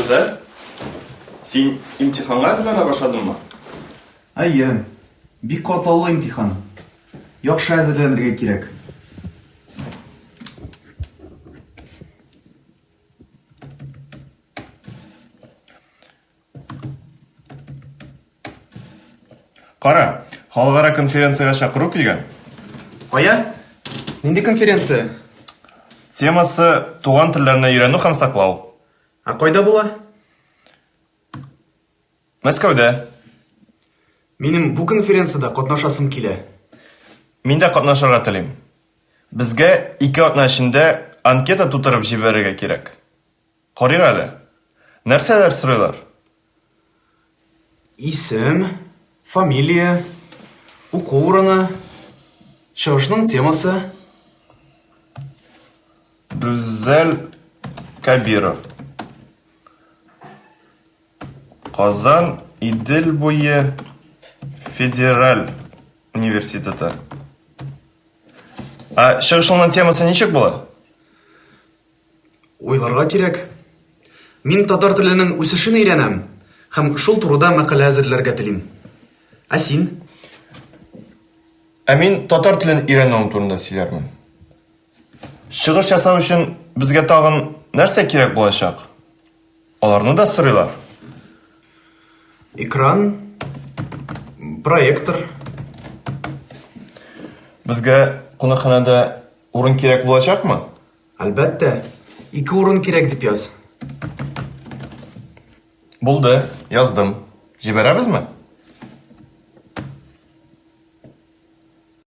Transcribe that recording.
Рүзәл, син имтиханга әзерләнә башладыңмы? Әйе, бик катлаулы имтихан. Яхшы әзерләнергә кирәк. Кара, халыкара конференциягә чакыру килгән. Кая? Нинди конференция? Темасы туган телләрне өйрәнү һәм саклау. Ә кайда була? Мәскәүдә. Минем бу конференциядә катнашасым килә. Мин дә катнашырга телим. Безгә ике атна эчендә анкета тутырып җибәрергә кирәк. Карыйк әле. Нәрсәләр сорыйлар? Исем, фамилия, уку урыны, чыгышның темасы. Рүзәл Кәбиров. Казан Идел буе федераль университеты. Ә чыгышыңның темасы ничек була? Уйларга кирәк. Мин татар теленең үсешен өйрәнәм һәм шул турыда мәкалә әзерләргә телим. Ә син? Ә мин татар телен өйрәнүем турында сөйләрмен. Чыгыш ясау өчен безгә тагын нәрсә кирәк булачак? Аларны да сорыйлар. Экран, проектор. Безгә кунакханәдә урын кирәк булачакмы? Әлбәттә, ике урын кирәк дип яз. Булды, яздым. Җибәрәбезме?